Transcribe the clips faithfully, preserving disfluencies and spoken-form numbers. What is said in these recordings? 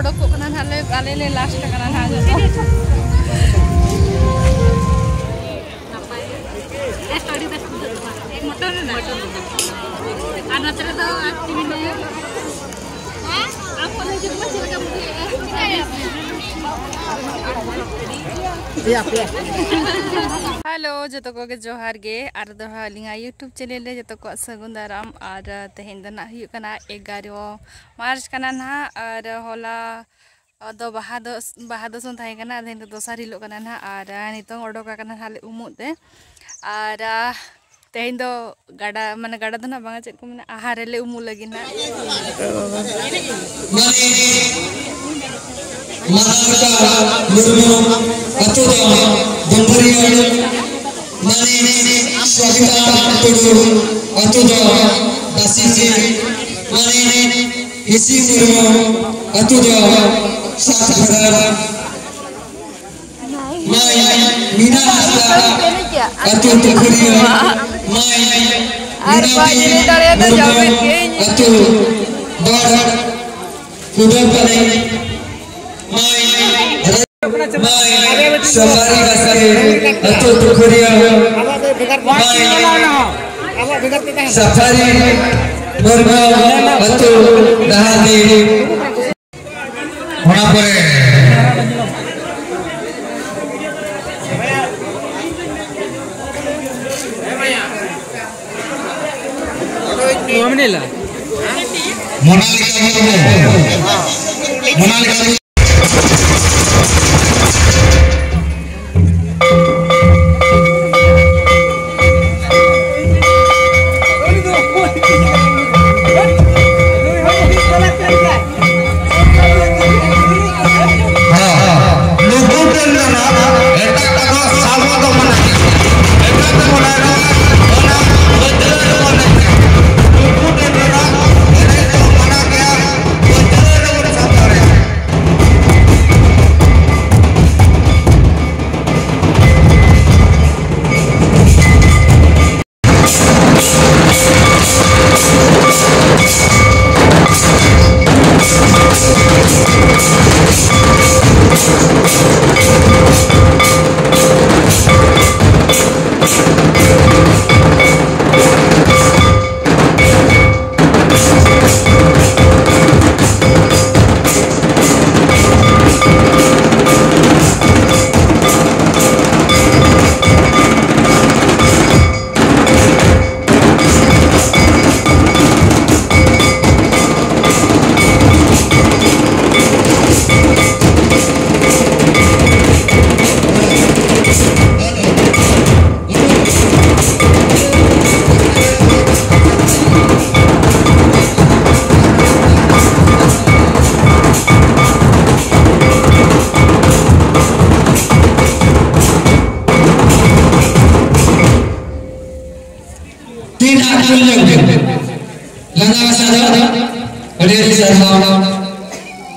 ᱫᱚᱠᱚᱜ ᱠᱟᱱᱟ ᱱᱟᱦᱟᱜ ᱞᱮ, ᱟᱞᱮ ᱞᱮ ᱞᱟᱥᱴ ᱠᱟᱱᱟ ᱱᱟᱦᱟᱜ ᱡᱚᱛᱚ᱾ ᱟᱨ ᱱᱚᱛᱮ ᱨᱮᱫᱚ ᱟᱨ ᱪᱮᱫ ᱢᱮᱱᱟᱭᱟ? ᱟᱢ ᱠᱚ ᱞᱟᱹᱭ ᱠᱮᱫ ᱠᱚᱣᱟ ᱪᱮᱫ ᱞᱮᱠᱟᱢ ᱵᱩᱡᱷᱟᱹᱣᱮᱫᱼᱟ? ᱦᱮᱞᱳ, ᱡᱚᱛᱚ ᱠᱚᱜᱮ ᱡᱚᱦᱟᱨ ᱜᱮ᱾ ᱟᱨ ᱫᱚᱦᱲᱟ ᱟᱹᱞᱤᱧᱟᱜ YouTube ᱪᱮᱱᱮᱞ ᱨᱮ ᱡᱚᱛᱚ ᱠᱚᱣᱟᱜ ᱥᱟᱹᱜᱩᱱ ᱫᱟᱨᱟᱢ᱾ ᱟᱨ ᱛᱮᱦᱮᱧ ᱫᱚ ᱱᱟᱜ ᱦᱩᱭᱩᱜ ᱠᱟᱱᱟ ᱮᱜᱟᱨᱚ ᱢᱟᱨᱪ ᱠᱟᱱᱟ ᱱᱟᱦᱟᱜ᱾ ᱟᱨ ᱦᱚᱞᱟ ᱫᱚ ᱵᱟᱦᱟ ᱫᱚ, ᱵᱟᱦᱟ ᱫᱚᱥᱚᱱ ᱛᱟᱦᱮᱸ ᱠᱟᱱᱟ, ᱟᱫᱚ ᱱᱤᱛᱚᱜ ᱫᱚᱥᱟᱨ ᱦᱤᱞᱳᱜ ᱠᱟᱱᱟ ᱱᱟᱦᱟᱜ᱾ ᱟᱨ ᱱᱤᱛᱚᱝ ᱚᱰᱚᱠ ᱟᱠᱟᱱᱟ ᱱᱟᱦᱟᱜ ᱞᱮ ᱩᱢᱩᱜ ᱛᱮ᱾ ᱟᱨ ᱛᱮᱦᱮᱧ ᱫᱚ ᱜᱟᱰᱟ, ᱢᱟᱱᱮ ᱜᱟᱰᱟ ᱫᱚ ᱱᱟᱦᱟᱜ ᱵᱟᱝᱟ, ᱪᱮᱫ ᱠᱚ ᱢᱮᱱᱟ, ᱟᱦᱟᱨ ᱨᱮᱞᱮ ᱩᱢᱩᱜ ᱞᱟᱹᱜᱤᱫ ᱱᱟᱦᱟᱜ᱾ ᱢᱟᱱᱮ ᱢᱟᱱᱟᱞᱤᱠᱟ ᱢᱩᱨᱢᱩ, ᱟᱹᱛᱩ ᱫᱚ ᱰᱩᱢᱵᱩᱨᱤᱭᱟᱹ᱾ ᱢᱟᱱᱮ ᱥᱚᱵᱤᱛᱟ ᱴᱩᱰᱩ, ᱟᱹᱛᱩ ᱫᱚ ᱫᱟᱥᱤᱥᱤ᱾ ᱢᱟᱱᱮ ᱦᱤᱥᱤ ᱢᱩᱨᱢᱩ, ᱟᱹᱛᱩ ᱫᱚ ᱥᱟᱛ ᱦᱟᱡᱟᱨ᱾ ᱢᱟᱹᱭ ᱢᱤᱱᱟ ᱦᱟᱸᱥᱫᱟ, ᱟᱹᱛᱩ ᱛᱩᱠᱷᱩᱨᱤᱭᱟᱹ᱾ ᱢᱟᱹᱭ ᱟᱨ ᱢᱤᱱᱟ ᱵᱟᱹᱧ ᱞᱟᱹᱭ ᱫᱟᱲᱮᱭᱟᱫᱟ, ᱢᱩᱨᱢᱩ, ᱡᱟᱣᱮᱫ ᱜᱤᱭᱟᱹᱧ᱾ ᱟᱹᱛᱩ ᱵᱟᱲ ᱠᱩᱰᱟᱹᱯᱟᱱᱤ᱾ ᱢᱟᱹᱭ, ᱢᱟᱹᱭ ᱥᱚᱯᱟᱨᱤ ᱵᱟᱥᱠᱮ, ᱟᱹᱛᱩ ᱛᱩᱠᱷᱩᱨᱤᱭᱟᱹ᱾ ᱢᱟᱹᱭ ᱥᱟᱯᱟᱨᱤ ᱢᱩᱨᱢᱩ, ᱟᱹᱛᱩ ᱰᱟᱦᱟᱨᱰᱤ᱾ ᱚᱱᱟ ᱯᱚᱨᱮ ᱢᱚᱱᱟᱞᱤᱠᱟ ᱢᱩᱨᱢᱩ, ᱢᱚᱱᱟᱞᱤᱠᱟ ᱢᱩᱨᱢᱩ᱾ ᱦᱚᱸ, ᱱᱩᱠᱩ ᱴᱷᱮᱱ ᱫᱚ ᱱᱟᱜ ᱮᱴᱟᱜ ᱠᱚᱫᱚ ᱥᱟᱵᱚᱜ ᱫᱚ ᱢᱟᱱᱟ ᱜᱮᱭᱟ᱾ ᱮᱴᱟᱜ ᱠᱚ ᱢᱟᱱᱟ ᱜᱮᱭᱟ, ᱚᱱᱟ ᱵᱟᱹᱭᱦᱟᱹᱲ ᱨᱮᱵᱚᱱ ᱮᱱᱮᱡᱟ᱾ ᱱᱩᱠᱩ ᱴᱷᱮᱱ ᱫᱚ ᱱᱟᱜ ᱮᱱᱮᱡ ᱫᱚ ᱢᱟᱱᱟ ᱜᱮᱭᱟ, ᱵᱟᱹᱭᱦᱟᱹᱲ ᱨᱮᱵᱚᱱ ᱥᱟᱵ ᱫᱟᱲᱮᱭᱟᱜᱼᱟ᱾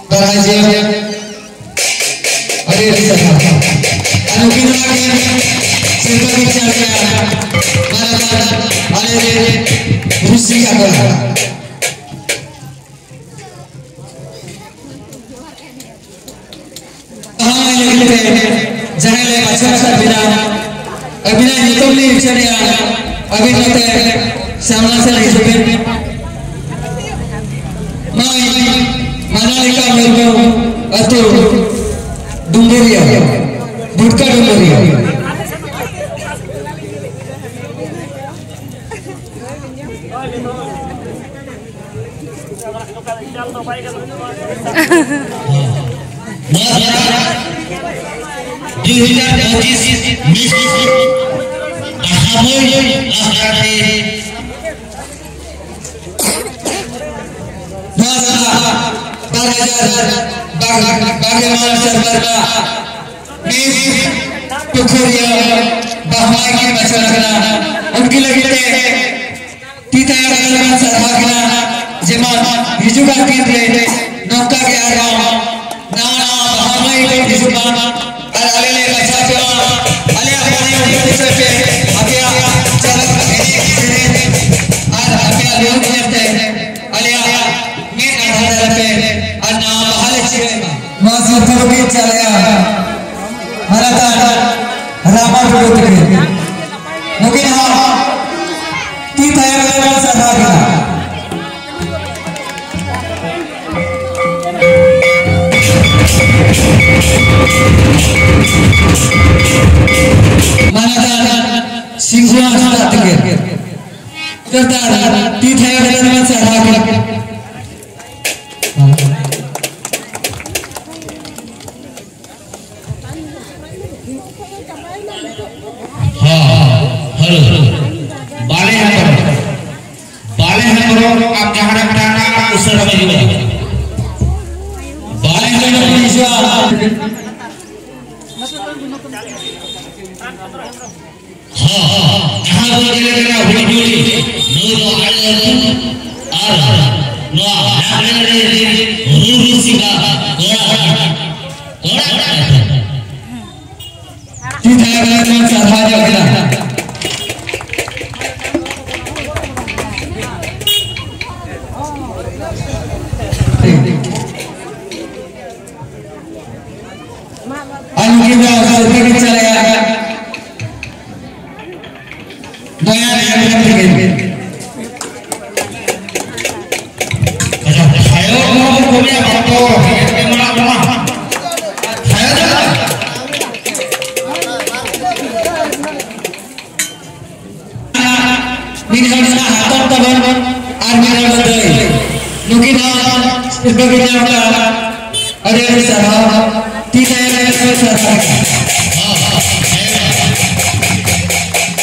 ᱵᱟᱲᱟᱭ ᱡᱮ ᱟᱹᱰᱤ ᱟᱹᱰᱤ ᱥᱟᱨᱦᱟᱣ᱾ ᱟᱨ ᱱᱩᱠᱤᱱ ᱱᱚᱣᱟ ᱜᱮ ᱥᱤᱨᱯᱟᱹ ᱠᱤᱱ ᱪᱟᱞ ᱠᱮᱜᱼᱟ᱾ ᱢᱟᱱᱚᱛᱟᱱ ᱟᱞᱮ ᱨᱮᱱ ᱨᱩᱥᱤᱠᱟ ᱠᱚᱲᱟ᱾ ᱦᱳᱭ, ᱞᱟᱹᱜᱤᱫ ᱛᱮ ᱡᱟᱦᱟᱸᱭ ᱞᱮ ᱵᱟᱪᱷᱟᱣ ᱟᱠᱟᱫ ᱵᱤᱱᱟ, ᱟᱹᱵᱤᱱᱟᱜ ᱧᱩᱛᱩᱢ ᱞᱤᱧ ᱩᱪᱷᱟᱹᱱᱮᱜᱼᱟ, ᱟᱹᱵᱤᱱ ᱱᱚᱛᱮ ᱥᱟᱢᱱᱟ ᱥᱮᱫ ᱦᱤᱡᱩᱜ ᱵᱤᱱ᱾ ᱱᱚᱜᱼᱚᱭ ᱢᱟᱱᱟᱞᱤᱠᱟ ᱢᱩᱨᱢᱩ, ᱟᱹᱛᱩ ᱰᱩᱢᱵᱩᱨᱤᱭᱟᱹ, ᱵᱷᱩᱴᱠᱟ ᱰᱩᱢᱵᱩᱨᱤᱭᱟᱹ᱾ ᱱᱚᱣᱟ ᱫᱚ ᱫᱩᱭ ᱦᱟᱡᱟᱨ ᱯᱚᱸᱪᱤᱥ ᱢᱤᱥ ᱟᱥᱟᱢᱤ ᱟᱥᱲᱟ ᱛᱮ ᱱᱚᱣᱟ ᱫᱚ ᱵᱟᱨ ᱦᱟᱡᱟᱨ ᱵᱟᱨ ᱵᱟᱨ ᱜᱮᱞ ᱢᱚᱬᱮ ᱥᱮᱨᱢᱟ ᱨᱮᱱᱟᱜ ᱢᱤᱥ ᱯᱩᱠᱷᱩᱨᱤᱭᱟᱹ ᱵᱟᱦᱢᱟᱭ ᱠᱤᱱ ᱵᱟᱪᱷᱚᱱ ᱟᱠᱟᱱᱟ᱾ ᱩᱱᱠᱤᱱ ᱞᱟᱹᱜᱤᱫ ᱛᱮ ᱛᱤ ᱛᱷᱟᱭᱚ ᱨᱮ ᱵᱚᱱ ᱥᱟᱨᱦᱟᱣ ᱠᱤᱱᱟ, ᱡᱮᱢᱚᱱ ᱦᱤᱡᱩᱜ ᱠᱟᱱ ᱫᱤᱱ ᱨᱮ ᱱᱚᱝᱠᱟ ᱜᱮ ᱟᱨᱦᱚᱸ ᱱᱟᱣᱟ ᱱᱟᱣᱟ ᱵᱟᱦᱟ ᱢᱟᱹᱭ ᱠᱚ ᱦᱤᱡᱩᱜ ᱢᱟ᱾ ᱟᱨ ᱟᱞᱮ ᱞᱮ ᱵᱟᱪᱷᱟᱣ ᱠᱚᱣᱟ, ᱟᱞᱮᱭᱟᱜ ᱢᱚᱱᱮ ᱩᱫᱩᱜ ᱯᱮ, ᱟᱯᱮᱭᱟᱜ ᱪᱟᱞᱟᱜ ᱮᱱᱮᱡ ᱥᱮᱨᱮᱧ ᱟᱨ ᱟᱯᱮᱭᱟᱜ ᱞᱩᱦᱩᱠ ᱧᱮᱞᱛᱮ ᱟᱞᱮᱭᱟᱜ ᱢᱮᱫ ᱟᱲᱟᱝ ᱛᱟᱞᱮ ᱯᱮ ᱟᱨ ᱱᱟᱣᱟ ᱵᱟᱦᱟ ᱞᱮ ᱪᱤᱨᱟᱹᱭ ᱢᱟ᱾ ᱱᱚᱣᱟ ᱥᱤᱨᱯᱟᱹ ᱫᱚᱠᱤᱱ ᱪᱟᱞᱮᱜᱼᱟ ᱢᱟᱱᱚᱛᱟᱱ ᱨᱟᱢᱟ ᱴᱩᱰᱩ ᱛᱟᱹᱠᱤᱱ᱾ ᱱᱩᱠᱤᱱ ᱦᱚᱸ ᱛᱤ ᱛᱷᱟᱭᱚ ᱨᱮ ᱵᱚᱱ ᱥᱟᱨᱦᱟᱣ ᱠᱤᱱᱟ᱾ ᱢᱟᱱᱚᱛᱟᱱ ᱥᱤᱝᱜᱩ ᱦᱟᱸᱥᱫᱟ ᱛᱟᱹᱠᱤᱱ᱾ ᱡᱳᱨᱫᱟᱨ ᱛᱤ ᱛᱷᱟᱭᱚ ᱨᱮ ᱵᱚᱱ ᱥᱟᱨᱦᱟᱣ ᱠᱤᱱᱟ᱾ ᱦᱚᱸ, ᱦᱮᱞᱳ᱾ ᱵᱟᱞᱮ ᱦᱮᱢᱵᱨᱚᱢ᱾ ᱵᱟᱞᱮ ᱦᱮᱢᱵᱨᱚᱢ, ᱟᱢ ᱡᱟᱦᱟᱸ ᱨᱮ ᱢᱮᱱᱟᱜ ᱢᱮᱭᱟ, ᱩᱥᱟᱹᱨᱟ ᱢᱮ ᱦᱤᱡᱩᱜ ᱢᱮ᱾ ᱵᱟᱞᱮ ᱦᱮᱢᱵᱨᱚᱢ ᱦᱤᱡᱩᱜᱼᱟ᱾ ᱦᱚᱸ, ᱡᱟᱦᱟᱸ ᱫᱚ ᱧᱮᱞ ᱠᱟᱱᱟ ᱦᱩᱞ ᱡᱩᱞᱤ, ᱱᱩᱭ ᱫᱚ ᱟᱞᱮ ᱟᱹᱛᱩ ᱟᱨ ᱱᱚᱣᱟ ᱞᱟᱜᱽᱲᱮ ᱨᱮ ᱨᱩ ᱨᱩᱥᱤᱠᱟ ᱠᱚᱲᱟ, ᱠᱚᱲᱟ ᱠᱟᱱᱟ ᱠᱚ᱾ ᱛᱤ ᱛᱷᱟᱭᱚ ᱨᱮ ᱠᱚ ᱥᱟᱨᱦᱟᱣ ᱧᱚᱜ ᱠᱮᱫᱟ᱾ ᱟᱨ ᱱᱩᱠᱤᱱ ᱫᱚ ᱥᱟᱹᱨᱤ ᱜᱮ ᱪᱟᱞᱟᱜᱼᱟ᱾ ᱫᱚᱭᱟ ᱨᱮ ᱮᱢ ᱠᱟᱛᱮ ᱜᱮ᱾ ᱟᱪᱪᱷᱟ, ᱛᱷᱟᱭᱚ ᱱᱚᱣᱟ ᱵᱚᱱ ᱠᱚᱢᱮᱭᱟ, ᱵᱟᱝ ᱛᱚ ᱮᱢ ᱮᱢᱟᱜ ᱵᱚᱱᱟ᱾ ᱛᱷᱟᱭᱚ ᱫᱚ ᱵᱟᱝ᱾ ᱢᱤᱫ ᱦᱚᱲ ᱥᱟᱶ ᱦᱟᱛᱚᱢ ᱛᱟᱵᱚᱱ ᱟᱨ ᱢᱤᱫ ᱦᱚᱲ ᱫᱚ ᱫᱟᱹᱭ᱾ ᱱᱩᱠᱤᱱ ᱦᱚᱸ ᱥᱤᱨᱯᱟᱹ ᱠᱤᱱ ᱧᱟᱢ ᱠᱟᱜᱼᱟ᱾ ᱟᱹᱰᱤ ᱟᱹᱰᱤ ᱥᱟᱨᱦᱟᱣ᱾ ᱛᱤ ᱛᱟᱭᱚᱢ ᱨᱮ ᱥᱟᱨᱦᱟᱣ᱾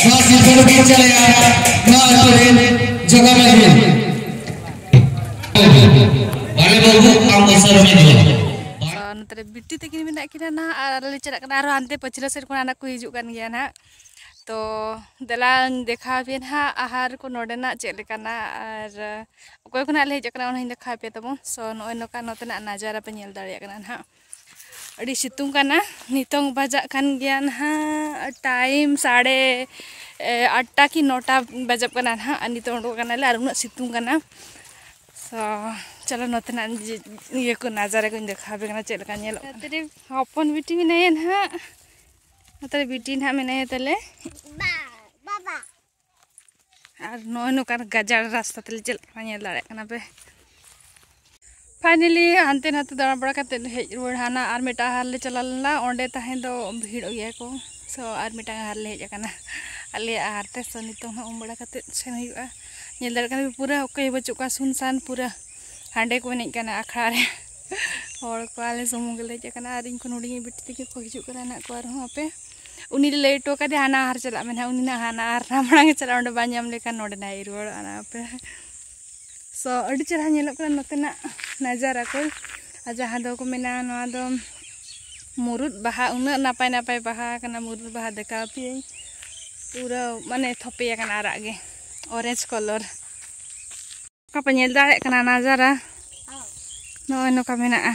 ᱱᱚᱣᱟ ᱥᱤᱨᱯᱟᱹ ᱫᱚᱠᱤᱱ ᱪᱟᱞᱟᱭᱟ ᱱᱚᱣᱟ ᱟᱹᱛᱩ ᱨᱮᱱ ᱡᱚᱜᱟ ᱢᱟᱹᱡᱷᱤ᱾ ᱵᱟᱞᱮ ᱵᱟᱹᱵᱩ, ᱟᱢ ᱩᱥᱟᱹᱨᱟ ᱢᱮ ᱡᱚᱜᱟ᱾ ᱛᱚ, ᱱᱚᱛᱮ ᱨᱮ ᱵᱤᱴᱤ ᱛᱟᱹᱠᱤᱱ ᱢᱮᱱᱟᱜ ᱠᱤᱱᱟ ᱱᱟᱦᱟᱜ, ᱟᱨ ᱟᱞᱮ ᱞᱮ ᱪᱟᱞᱟᱜ ᱠᱟᱱᱟ ᱟᱨᱦᱚᱸ ᱦᱟᱱᱛᱮ ᱯᱟᱹᱪᱷᱞᱟᱹ ᱥᱮᱫ ᱠᱷᱚᱱᱟᱜ ᱱᱟᱜ ᱠᱚ ᱦᱤᱡᱩᱜ ᱠᱟᱱ ᱜᱮᱭᱟ ᱱᱟᱦᱟᱜ᱾ ᱛᱚ, ᱫᱮᱞᱟᱧ ᱫᱮᱠᱷᱟᱣ ᱟᱯᱮᱭᱟ ᱱᱟᱦᱟᱜ ᱟᱦᱟᱨ ᱠᱚ ᱱᱚᱰᱮᱱᱟᱜ ᱪᱮᱫ ᱞᱮᱠᱟᱱᱟ, ᱟᱨ ᱚᱠᱚᱭ ᱠᱷᱚᱱᱟᱜ ᱞᱮ ᱦᱮᱡ ᱟᱠᱟᱱᱟ ᱚᱱᱟ ᱦᱚᱸᱧ ᱫᱮᱠᱷᱟᱣ ᱟᱯᱮᱭᱟ ᱛᱟᱵᱚᱱ᱾ ᱥᱚ, ᱱᱚᱜᱼᱚᱭ ᱱᱚᱝᱠᱟ ᱱᱚᱛᱮᱱᱟᱜ ᱱᱟᱡᱟᱨᱟ ᱯᱮ ᱧᱮᱞ ᱫᱟᱲᱮᱭᱟᱜ ᱠᱟᱱᱟ ᱱᱟᱦᱟᱜ᱾ ᱟᱹᱰᱤ ᱥᱤᱛᱩᱝ ᱠᱟᱱᱟ᱾ ᱱᱤᱛᱚᱝ ᱵᱟᱡᱟᱜ ᱠᱟᱱ ᱜᱮᱭᱟ ᱱᱟᱦᱟᱜ ᱴᱟᱭᱤᱢ ᱥᱟᱲᱮ, ᱮ, ᱟᱴᱴᱟ ᱠᱤ ᱱᱚᱴᱟ ᱵᱟᱡᱟᱜ ᱠᱟᱱᱟ ᱱᱟᱦᱟᱜ, ᱟᱨ ᱱᱤᱛᱚᱝ ᱩᱰᱩᱠ ᱠᱟᱱᱟᱞᱮ ᱟᱨ ᱩᱱᱟᱹᱜ ᱥᱤᱛᱩᱝ ᱠᱟᱱᱟ᱾ ᱥᱚ, ᱪᱚᱞᱚ ᱱᱚᱛᱮᱱᱟᱜ ᱡᱮ, ᱤᱭᱟᱹ ᱠᱚ ᱱᱟᱡᱟᱨᱟ ᱠᱚᱧ ᱫᱮᱠᱷᱟᱣ ᱟᱯᱮ ᱠᱟᱱᱟ ᱪᱮᱫ ᱞᱮᱠᱟ ᱧᱮᱞᱚᱜ ᱠᱟᱱᱟ᱾ ᱱᱚᱛᱮ ᱨᱮ ᱦᱚᱯᱚᱱ ᱵᱤᱴᱤ ᱢᱮᱱᱟᱭᱟ ᱱᱟᱦᱟᱜ, ᱱᱚᱛᱮ ᱨᱮ ᱵᱤᱴᱤ ᱱᱟᱦᱟᱜ ᱢᱮᱱᱟᱭᱟ ᱛᱟᱞᱮ᱾ ᱟᱨ ᱱᱚᱜᱼᱚᱭ ᱱᱚᱝᱠᱟᱱ ᱜᱟᱡᱟᱲ ᱨᱟᱥᱛᱟ ᱛᱮᱞᱮ ᱪᱟᱞᱟᱜ ᱠᱟᱱᱟ, ᱧᱮᱞ ᱫᱟᱲᱮᱭᱟᱜ ᱠᱟᱱᱟ ᱯᱮ᱾ ᱯᱷᱟᱭᱱᱟᱞᱤ ᱦᱟᱱᱛᱮ ᱱᱟᱛᱮ ᱫᱟᱬᱟ ᱵᱟᱲᱟ ᱠᱟᱛᱮᱫ ᱞᱮ ᱦᱮᱡ ᱨᱩᱣᱟᱹᱲ ᱦᱟᱱᱟ ᱟᱨ ᱢᱤᱫᱴᱟᱝ ᱟᱦᱟᱨ ᱞᱮ ᱪᱟᱞᱟᱣ ᱞᱮᱱᱟ, ᱚᱸᱰᱮ ᱛᱟᱦᱮᱸ ᱫᱚ ᱵᱷᱤᱲᱚᱜ ᱜᱮᱭᱟ ᱠᱚ᱾ ᱥᱚ, ᱟᱨ ᱢᱤᱫᱴᱟᱝ ᱟᱦᱟᱨ ᱞᱮ ᱦᱮᱡ ᱟᱠᱟᱱᱟ ᱟᱞᱮᱭᱟᱜ ᱟᱦᱟᱨ ᱛᱮ᱾ ᱥᱚ, ᱱᱤᱛᱚᱝ ᱦᱚᱸ ᱩᱢ ᱵᱟᱲᱟ ᱠᱟᱛᱮᱫ ᱥᱮᱱ ᱦᱩᱭᱩᱜᱼᱟ᱾ ᱧᱮᱞ ᱫᱟᱲᱮᱭᱟᱜ ᱠᱟᱱᱟ ᱯᱮ, ᱯᱩᱨᱟᱹ ᱚᱠᱚᱭ ᱦᱚᱸ ᱵᱟᱹᱪᱩᱜ ᱠᱚᱣᱟ, ᱥᱩᱱᱥᱟᱱ ᱯᱩᱨᱟᱹ᱾ ᱦᱟᱸᱰᱮ ᱠᱚ ᱮᱱᱮᱡ ᱠᱟᱱᱟ ᱟᱠᱷᱲᱟ ᱨᱮ᱾ ᱦᱚᱲ ᱠᱚ ᱟᱞᱮ ᱥᱩᱢᱩᱝ ᱜᱮᱞᱮ ᱦᱮᱡ ᱟᱠᱟᱱᱟ ᱟᱨ ᱤᱧ ᱠᱷᱚᱱ ᱦᱩᱰᱤᱧᱤᱡ ᱵᱤᱴᱤ ᱛᱟᱹᱠᱤᱱ ᱠᱚ ᱦᱤᱡᱩᱜ ᱠᱟᱱᱟ ᱱᱟᱜ ᱠᱚ ᱟᱨᱦᱚᱸ ᱦᱟᱯᱮ᱾ ᱩᱱᱤ ᱞᱮ ᱞᱟᱹᱭ ᱦᱚᱴᱚ ᱠᱟᱫᱮᱭᱟ ᱦᱟᱱᱟ ᱟᱦᱟᱨ ᱪᱟᱞᱟᱜ ᱢᱮ ᱱᱟᱜ, ᱩᱱᱤ ᱱᱟᱜ ᱦᱟᱱᱟ ᱟᱦᱟᱨ ᱱᱟᱜ ᱢᱟᱲᱟᱝ ᱮ ᱪᱟᱞᱟᱜᱼᱟ, ᱚᱸᱰᱮ ᱵᱟᱭ ᱧᱟᱢ ᱞᱮᱠᱷᱟᱱ ᱱᱚᱰᱮ ᱱᱟᱜ ᱦᱮᱡ ᱨᱩᱣᱟᱹᱲᱚᱜᱼᱟ ᱱᱟᱜ ᱦᱟᱯᱮ᱾ ᱥᱚ, ᱟᱹᱰᱤ ᱪᱮᱦᱨᱟ ᱧᱮᱞᱚᱜ ᱠᱟᱱᱟ ᱱᱚᱛᱮᱱᱟᱜ ᱱᱟᱡᱟᱨᱟ ᱠᱚ᱾ ᱟᱨ ᱡᱟᱦᱟᱸ ᱫᱚᱠᱚ ᱢᱮᱱᱟ ᱱᱚᱣᱟ ᱫᱚ ᱢᱩᱨᱩᱫ ᱵᱟᱦᱟ, ᱩᱱᱟᱹᱜ ᱱᱟᱯᱟᱭ ᱱᱟᱯᱟᱭ ᱵᱟᱦᱟ ᱠᱟᱱᱟ, ᱢᱩᱨᱩᱫ ᱵᱟᱦᱟ ᱫᱮᱠᱷᱟᱣ ᱟᱯᱮᱭᱟᱹᱧ᱾ ᱯᱩᱨᱟᱹ ᱢᱟᱱᱮ ᱛᱷᱚᱯᱮ ᱟᱠᱟᱱᱟ ᱟᱨᱟᱜ ᱜᱮ, orange colour᱾ ᱚᱠᱟ ᱯᱮ ᱧᱮᱞ ᱫᱟᱲᱮᱭᱟᱜ ᱠᱟᱱᱟ ᱱᱟᱡᱟᱨᱟ? ᱱᱚᱜᱼᱚᱭ ᱱᱚᱝᱠᱟ ᱢᱮᱱᱟᱜᱼᱟ᱾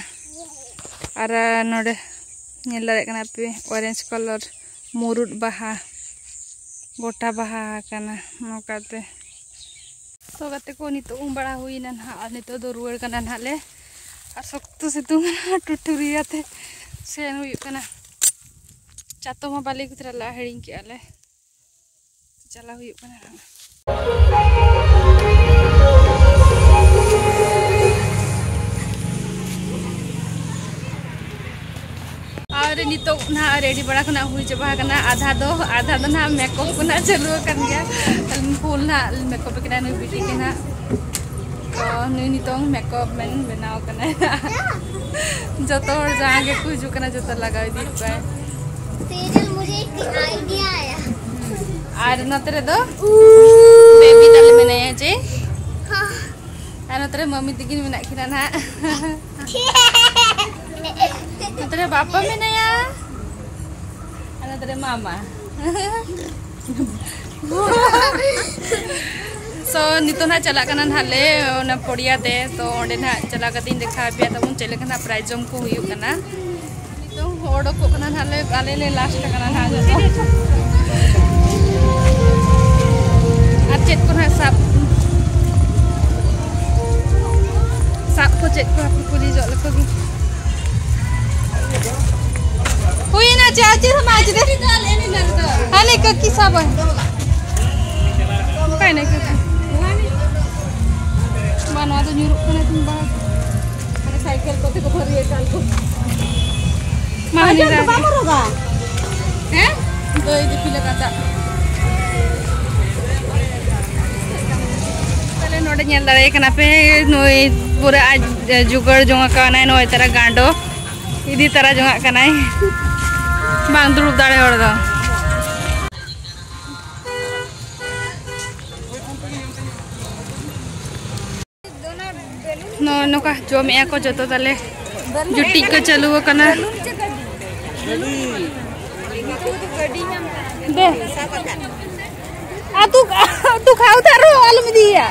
ᱟᱨ ᱱᱚᱰᱮ ᱧᱮᱞ ᱫᱟᱲᱮᱭᱟᱜ ᱠᱟᱱᱟ ᱯᱮ, orange colour ᱢᱩᱨᱩᱫ ᱵᱟᱦᱟ, ᱜᱚᱴᱟ ᱵᱟᱦᱟ ᱟᱠᱟᱱᱟ ᱱᱚᱝᱠᱟᱛᱮ᱾ ᱛᱚ ᱜᱟᱛᱮ ᱠᱚ, ᱱᱤᱛᱚᱜ ᱩᱢ ᱵᱟᱲᱟ ᱦᱩᱭᱱᱟ ᱱᱟᱦᱟᱜ, ᱟᱨ ᱱᱤᱛᱚᱜ ᱫᱚ ᱨᱩᱣᱟᱹᱲ ᱠᱟᱱᱟ ᱱᱟᱦᱟᱜ ᱞᱮ᱾ ᱟᱨ ᱥᱚᱠᱛᱚ ᱥᱤᱛᱩᱝ ᱠᱟᱱᱟ, ᱴᱩᱴᱩᱨᱤᱭᱟᱛᱮ ᱥᱮᱱ ᱦᱩᱭᱩᱜ ᱠᱟᱱᱟ᱾ ᱪᱟᱛᱚᱢ ᱦᱚᱸ ᱵᱟᱞᱮ ᱟᱹᱜᱩ ᱛᱚᱨᱟ ᱞᱮᱫᱼᱟ, ᱦᱤᱲᱤᱧ ᱠᱮᱜᱼᱟ ᱞᱮ᱾ ᱪᱟᱞᱟᱣ ᱦᱩᱭᱩᱜ ᱠᱟᱱᱟ ᱦᱟᱸᱜ᱾ ᱟᱨ ᱱᱤᱛᱚᱜ ᱱᱟᱦᱟᱜ ready ᱵᱟᱲᱟ ᱠᱷᱚᱱᱟᱜ ᱦᱩᱭ ᱪᱟᱵᱟ ᱟᱠᱟᱱᱟ᱾ ᱟᱫᱷᱟ ᱫᱚ, ᱟᱫᱷᱟ ᱫᱚ ᱱᱟᱦᱟᱜ makeup ᱠᱚ ᱱᱟᱦᱟᱜ ᱪᱟᱹᱞᱩ ᱟᱠᱟᱱ ᱜᱮᱭᱟ᱾ ᱯᱷᱩᱞ ᱱᱟᱦᱟᱜ makeup ᱠᱟᱱᱟ ᱱᱩᱭ ᱵᱤᱴᱤ ᱜᱮ ᱱᱟᱦᱟᱜ᱾ ᱛᱚ ᱱᱩᱭ ᱱᱤᱛᱚᱝ makeup man ᱵᱮᱱᱟᱣ ᱠᱟᱱᱟᱭ᱾ ᱡᱚᱛᱚ ᱦᱚᱲ ᱡᱟᱦᱟᱸ ᱜᱮᱠᱚ ᱦᱤᱡᱩᱜ ᱠᱟᱱᱟ, ᱡᱚᱛᱚ ᱞᱟᱜᱟᱣ ᱤᱫᱤᱭᱮᱫ ᱠᱚᱣᱟᱭ᱾ तेजल, मुझे एक आइडिया आया। ᱟᱨ ᱱᱚᱛᱮ ᱨᱮᱫᱚ ᱵᱮᱵᱤ ᱛᱟᱞᱮ ᱢᱮᱱᱟᱭᱟ ᱡᱮ᱾ ᱦᱚᱸ᱾ ᱟᱨ ᱱᱚᱛᱮ ᱨᱮ ᱢᱟᱢᱤ ᱛᱟᱹᱠᱤᱱ ᱢᱮᱱᱟᱜ ᱠᱤᱱᱟ ᱱᱟᱦᱟᱜ᱾ ᱱᱚᱛᱮ ᱨᱮ ᱵᱟᱯᱟ ᱢᱮᱱᱟᱭᱟ᱾ ᱟᱨ ᱱᱚᱛᱮ ᱨᱮ ᱢᱟᱢᱟ᱾ So ᱱᱤᱛᱚᱜ ᱱᱟᱦᱟᱜ ᱪᱟᱞᱟᱜ ᱠᱟᱱᱟ ᱱᱟᱦᱟᱜ ᱞᱮ ᱚᱱᱟ ᱯᱚᱲᱤᱭᱟ ᱛᱮ᱾ ᱛᱚ ᱚᱸᱰᱮ ᱱᱟᱦᱟᱜ ᱪᱟᱞᱟᱣ ᱠᱟᱛᱮ ᱤᱧ ᱫᱮᱠᱷᱟᱣ ᱟᱯᱮᱭᱟ ᱛᱟᱵᱚᱱ ᱪᱮᱫ ᱞᱮᱠᱟ ᱱᱟᱦᱟᱜ prize ᱡᱚᱢ ᱠᱚ ᱦᱩᱭᱩᱜ ᱠᱟᱱᱟ᱾ ᱱᱤᱛᱚᱝ ᱚᱰᱚᱠᱚᱜ ᱠᱟᱱᱟ ᱱᱟᱦᱟᱜ ᱞᱮ, ᱟᱞᱮ ᱞᱮ last ᱠᱟᱱᱟ ᱱᱟᱦᱟᱜ ᱡᱚᱛᱚ᱾ ᱟᱨ ᱪᱮᱫ ᱠᱚ ᱱᱟᱦᱟᱜ ᱥᱟᱵ, ᱥᱟᱵ ᱠᱚ ᱪᱮᱫ ᱠᱚ ᱦᱟᱯᱮ ᱠᱩᱞᱤ ᱡᱚᱜ ᱞᱮᱠᱚ ᱜᱮ᱾ ᱦᱩᱭᱱᱟ ᱪᱮ? ᱟᱨ ᱪᱮᱫ ᱦᱚᱸ ᱵᱟᱝ ᱪᱮᱫ? ᱦᱟᱱᱮ ᱠᱟᱹᱠᱤ ᱥᱟᱵᱟᱭ᱾ ᱚᱠᱟᱭ ᱱᱟᱭ ᱠᱟᱹᱠᱤ? ᱵᱟ, ᱱᱚᱣᱟ ᱫᱚ ᱧᱩᱨᱩᱜ ᱠᱟᱱᱟ ᱛᱤᱧ ᱵᱟ᱾ ᱢᱟᱱᱮ ᱥᱟᱭᱠᱮᱞ ᱠᱚᱛᱮ ᱠᱚ ᱵᱷᱟᱹᱨᱤᱭᱟ ᱪᱟᱞ ᱠᱚ᱾ ᱢᱟ, ᱦᱟᱹᱱᱤ ᱥᱟᱭᱠᱮᱞ ᱫᱚ ᱨᱟᱜ᱾ ᱵᱟᱢ ᱦᱚᱨᱚᱜᱟ? ᱦᱮᱸ? ᱫᱚᱭ ᱫᱤᱯᱤᱞ ᱟᱠᱟᱫᱟ᱾ ᱛᱟᱦᱞᱮ ᱱᱚᱰᱮ ᱧᱮᱞ ᱫᱟᱲᱮᱭᱟᱭ ᱠᱟᱱᱟ ᱯᱮ, ᱱᱩᱭ ᱯᱩᱨᱟᱹ ᱟᱡ ᱡᱩᱜᱟᱹᱲ ᱡᱚᱝ ᱟᱠᱟᱣᱱᱟᱭ, ᱱᱚᱜᱼᱚᱭ ᱛᱟᱨᱟ ᱜᱟᱸᱰᱚ ᱤᱫᱤ ᱛᱟᱨᱟ ᱡᱚᱝᱟᱜ ᱠᱟᱱᱟᱭ᱾ ᱵᱟᱝ ᱫᱩᱲᱩᱵ ᱫᱟᱲᱮ ᱦᱚᱲ ᱫᱚ᱾ ᱱᱚᱜᱼᱚᱭ ᱱᱚᱝᱠᱟ ᱡᱚᱢᱮᱜᱼᱟ ᱠᱚ ᱡᱚᱛᱚ ᱛᱟᱞᱮ᱾ ᱡᱩᱴᱤᱡ ᱠᱚ ᱪᱟᱹᱞᱩ ᱟᱠᱟᱱᱟ᱾ ᱫᱮ, ᱟᱛᱩ, ᱟᱛᱩ ᱠᱷᱟᱣ ᱛᱮ ᱟᱨᱚ ᱟᱞᱚᱢ ᱤᱫᱤᱭᱟ᱾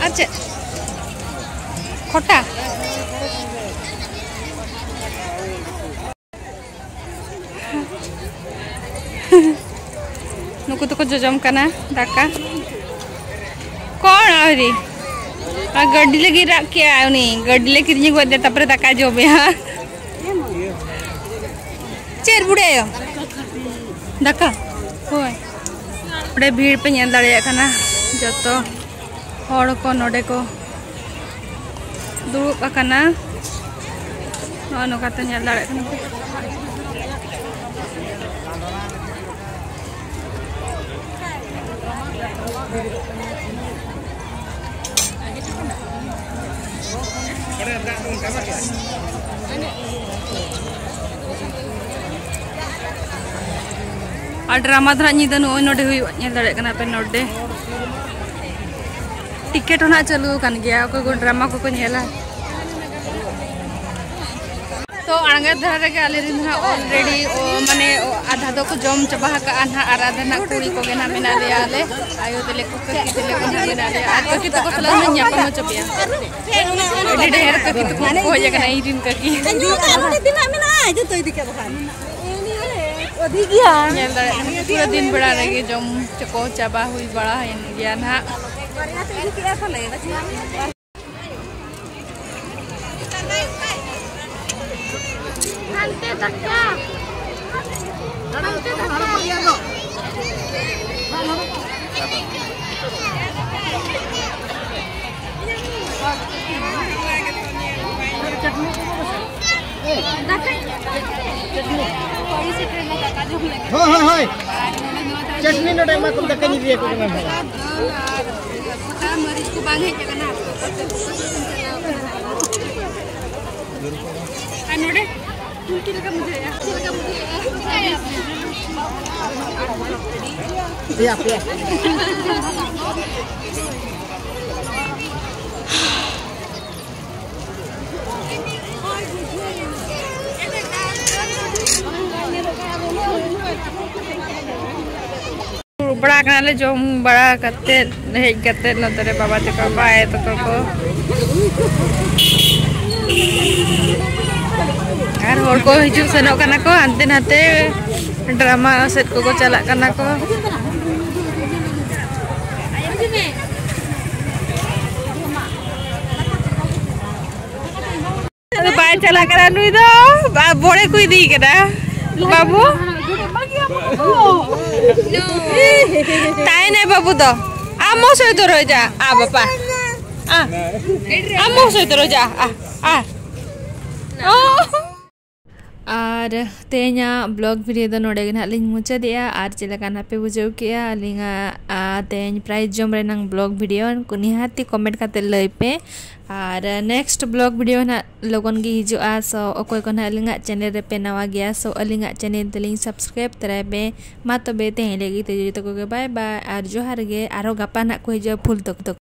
ᱟᱨ ᱪᱮᱫ? ᱠᱷᱚᱴᱟ? ᱱᱩᱠᱩ ᱫᱚᱠᱚ ᱡᱚᱡᱚᱢ ᱠᱟᱱᱟ ᱫᱟᱠᱟ᱾ ᱠᱚᱲ ᱟᱹᱣᱨᱤ᱾ ᱟᱨ ᱜᱟᱹᱰᱤ ᱞᱟᱹᱜᱤᱫ ᱨᱟᱜ ᱠᱮᱜᱼᱟ ᱩᱱᱤ᱾ ᱜᱟᱹᱰᱤ ᱞᱮ ᱠᱤᱨᱤᱧ ᱟᱹᱜᱩᱣᱟᱫ ᱫᱮ, ᱛᱟᱨᱯᱚᱨᱮ ᱫᱟᱠᱟᱭ ᱡᱚᱢᱮᱜᱼᱟ᱾ ᱪᱮᱫ ᱵᱩᱰᱷᱤ ᱟᱭᱳ? ᱫᱟᱠᱟ? ᱦᱳᱭ᱾ ᱚᱸᱰᱮ ᱵᱷᱤᱲ ᱯᱮ ᱧᱮᱞ ᱫᱟᱲᱮᱭᱟᱜ ᱠᱟᱱᱟ, ᱡᱚᱛᱚ ᱦᱚᱲ ᱠᱚ ᱱᱚᱰᱮ ᱠᱚ ᱫᱩᱲᱩᱵ ᱟᱠᱟᱱᱟ᱾ ᱱᱚᱜᱼᱚᱭ ᱱᱚᱝᱠᱟᱛᱮ ᱧᱮᱞ ᱫᱟᱲᱮᱭᱟᱜ ᱠᱟᱱᱟ ᱯᱮ᱾ ᱟᱨ ᱰᱨᱟᱢᱟ ᱫᱚ ᱦᱟᱸᱜ ᱧᱤᱫᱟᱹ ᱱᱚᱜᱼᱚᱭ ᱱᱚᱰᱮ ᱦᱩᱭᱩᱜᱼᱟ, ᱧᱮᱞ ᱫᱟᱲᱮᱭᱟᱜ ᱠᱟᱱᱟ ᱯᱮ ᱱᱚᱰᱮ᱾ ᱴᱤᱠᱮᱴ ᱦᱚᱸ ᱱᱟᱜ ᱪᱟᱹᱞᱩ ᱟᱠᱟᱱ ᱜᱮᱭᱟ, ᱚᱠᱚᱭ ᱠᱚ ᱰᱨᱟᱢᱟ ᱠᱚᱠᱚ ᱧᱮᱞᱟ᱾ ᱛᱚ ᱟᱬᱜᱟᱛ ᱫᱷᱟᱨᱟ ᱨᱮᱜᱮ ᱟᱞᱮ ᱨᱮᱱ ᱦᱟᱸᱜ already, ᱚ, ᱢᱟᱱᱮ, ᱚ, ᱟᱫᱷᱟ ᱫᱚᱠᱚ ᱡᱚᱢ ᱪᱟᱵᱟ ᱟᱠᱟᱜᱼᱟ ᱱᱟᱦᱟᱜ, ᱟᱨ ᱟᱫᱷᱟ ᱱᱟᱜ ᱠᱩᱲᱤ ᱠᱚᱜᱮ ᱱᱟᱜ ᱢᱮᱱᱟᱜ ᱞᱮᱭᱟ ᱟᱞᱮ᱾ ᱟᱭᱳ ᱛᱟᱞᱮ ᱠᱚ, ᱠᱟᱹᱠᱤ ᱛᱟᱞᱮ ᱠᱚ ᱱᱟᱜ ᱢᱮᱱᱟᱜ ᱞᱮᱭᱟ, ᱟᱨ ᱠᱟᱹᱠᱤ ᱛᱟᱠᱚ ᱥᱟᱞᱟᱜ ᱞᱮ ᱧᱟᱯᱟᱢ ᱦᱚᱪᱚ ᱯᱮᱭᱟ᱾ ᱟᱹᱰᱤ ᱰᱷᱮᱨ ᱠᱟᱹᱠᱤ ᱛᱟᱠᱚ ᱠᱚ ᱦᱮᱡ ᱟᱠᱟᱱᱟ, ᱤᱧ ᱨᱮᱱ ᱠᱟᱹᱠᱤ᱾ ᱛᱤᱱᱟᱹᱜ ᱢᱮᱱᱟᱜᱼᱟ? ᱡᱚᱛᱚ ᱤᱫᱤ ᱠᱟᱜ ᱵᱟᱠᱷᱟᱱ᱾ ᱟᱹᱰᱤ ᱜᱮᱭᱟ᱾ ᱧᱮᱞ ᱫᱟᱲᱮᱭᱟᱜ ᱠᱟᱱᱟ ᱯᱩᱨᱟᱹ ᱫᱤᱱ ᱵᱮᱲᱟ ᱨᱮᱜᱮ ᱡᱚᱢ ᱪᱚᱠᱚ ᱪᱟᱵᱟ ᱦᱩᱭ ᱵᱟᱲᱟᱭᱮᱱ ᱜᱮᱭᱟ ᱱᱟᱦᱟᱜ᱾ ᱵᱟᱨᱭᱟ ᱛᱮ ᱤᱫᱤ ᱠᱮᱜᱼᱟ ᱯᱟᱞᱮ, ᱵᱟᱪᱷᱟ᱾ ᱦᱟᱱᱛᱮ ᱫᱟᱠᱟ᱾ ᱦᱟᱱᱛᱮ ᱫᱟᱠᱟ᱾ ᱫᱟᱠᱟ᱾ ᱦᱳᱭ, ᱦᱳᱭ, ᱦᱳᱭ᱾ ᱪᱟᱴᱱᱤ ᱱᱚᱰᱮ ᱮᱢᱟ ᱠᱚᱢ, ᱫᱟᱠᱟᱧ ᱤᱫᱤᱭᱟᱠᱚ ᱠᱟᱱᱟ ᱱᱟᱦᱟᱜ᱾ ᱜᱚᱴᱟ ᱢᱟᱹᱨᱤᱪ ᱠᱚ ᱵᱟᱝ ᱦᱮᱡ ᱟᱠᱟᱱᱟ, ᱦᱟᱯᱮ ᱚᱠᱟ ᱥᱮᱫ ᱪᱟᱞᱟᱣ ᱠᱟᱱᱟ᱾ ᱟᱨ ᱱᱚᱰᱮ ᱪᱮᱫ ᱞᱮᱠᱟ ᱵᱩᱡᱷᱟᱹᱣᱮᱫᱼᱟ? ᱪᱮᱫ ᱞᱮᱠᱟ ᱵᱩᱡᱷᱟᱹᱣᱮᱫᱼᱟ? ᱯᱮᱭᱟ, ᱯᱮᱭᱟ᱾ ᱟᱞᱮ ᱡᱚᱢ ᱵᱟᱲᱟ ᱠᱟᱛᱮᱫ, ᱦᱮᱡ ᱠᱟᱛᱮᱫ, ᱱᱚᱛᱮ ᱨᱮ ᱵᱟᱵᱟ ᱛᱟᱠᱚ, ᱟᱭᱳ ᱛᱟᱠᱚ ᱠᱚ ᱟᱨ ᱦᱚᱲ ᱠᱚ ᱦᱤᱡᱩᱜ ᱥᱮᱱᱚᱜ ᱠᱟᱱᱟ ᱠᱚ, ᱦᱟᱱᱛᱮ ᱱᱟᱛᱮ ᱰᱨᱟᱢᱟ ᱥᱮᱫ ᱠᱚᱠᱚ ᱪᱟᱞᱟᱜ ᱠᱟᱱᱟ ᱠᱚ᱾ ᱟᱫᱚ ᱵᱟᱭ ᱪᱟᱞᱟᱜ ᱠᱟᱱᱟ ᱱᱩᱭ ᱫᱚ, ᱵᱟ-, ᱵᱚᱲᱮ ᱠᱚ ᱤᱫᱤᱭ ᱠᱟᱫᱟ᱾ ᱵᱟᱹᱵᱩ, ᱛᱟᱦᱮᱱᱟᱭ ᱵᱟᱹᱵᱩ ᱫᱚ᱾ ᱟᱢ ᱢᱚ ᱥᱚᱭᱛᱚ ᱨᱚᱦᱚᱭ ᱡᱟ, ᱟ ᱵᱟᱯᱟ᱾ ᱟ, ᱟᱢ ᱢᱚ ᱥᱚᱭᱛᱚ ᱨᱚᱦᱚᱭ ᱡᱟ, ᱟ, ᱟ᱾ ᱚ᱾ ᱟᱨ ᱛᱮᱦᱮᱧᱟᱜ ᱵᱞᱚᱜ ᱵᱷᱤᱰᱤᱭᱳ ᱫᱚ ᱱᱚᱰᱮ ᱜᱮ ᱱᱟᱦᱟᱜ ᱞᱤᱧ ᱢᱩᱪᱟᱹᱫᱮᱜᱼᱟ᱾ ᱟᱨ ᱪᱮᱫ ᱞᱮᱠᱟ ᱱᱟᱦᱟᱜ ᱯᱮ ᱵᱩᱡᱷᱟᱹᱣ ᱠᱮᱜᱼᱟ ᱟᱹᱞᱤᱧᱟᱜ, ᱟ, ᱛᱮᱦᱮᱧ ᱯᱨᱟᱭᱤᱡᱽ ᱡᱚᱢ ᱨᱮᱱᱟᱝ ᱵᱞᱚᱜ ᱵᱷᱤᱰᱤᱭᱳ, ᱩᱱᱠᱩ ᱱᱤᱦᱟᱹᱛᱤ ᱠᱚᱢᱮᱱᱴ ᱠᱟᱛᱮ ᱞᱟᱹᱭ ᱯᱮ᱾ ᱟᱨ ᱱᱮᱠᱥᱴ ᱵᱞᱚᱜ ᱵᱷᱤᱰᱤᱭᱳ ᱱᱟᱦᱟᱜ ᱞᱚᱜᱚᱱ ᱜᱮ ᱦᱤᱡᱩᱜᱼᱟ᱾ ᱥᱳ ᱚᱠᱚᱭ ᱠᱚ ᱱᱟᱦᱟᱜ ᱟᱹᱞᱤᱧᱟᱜ ᱪᱮᱱᱮᱞ ᱨᱮᱯᱮ ᱱᱟᱣᱟ ᱜᱮᱭᱟ, ᱥᱳ ᱟᱹᱞᱤᱧᱟᱜ ᱪᱮᱱᱮᱞ ᱛᱟᱹᱞᱤᱧ ᱥᱟᱵᱥᱠᱨᱟᱭᱤᱵ ᱛᱚᱨᱟᱭ ᱯᱮ᱾ ᱢᱟ ᱛᱚᱵᱮ ᱛᱮᱦᱮᱧ ᱞᱟᱹᱜᱤᱫ ᱛᱮ ᱡᱚᱛᱚ ᱠᱚᱜᱮ ᱵᱟᱭ ᱵᱟᱭ ᱟᱨ ᱡᱚᱦᱟᱨ ᱜᱮ᱾ ᱟᱨᱦᱚᱸ ᱜᱟᱯᱟ ᱱᱟᱦᱟᱜ ᱠᱚ ᱦᱤᱡᱩᱜᱼᱟ ᱯᱷᱩᱞ ᱛᱚᱠ ᱛᱚᱠ᱾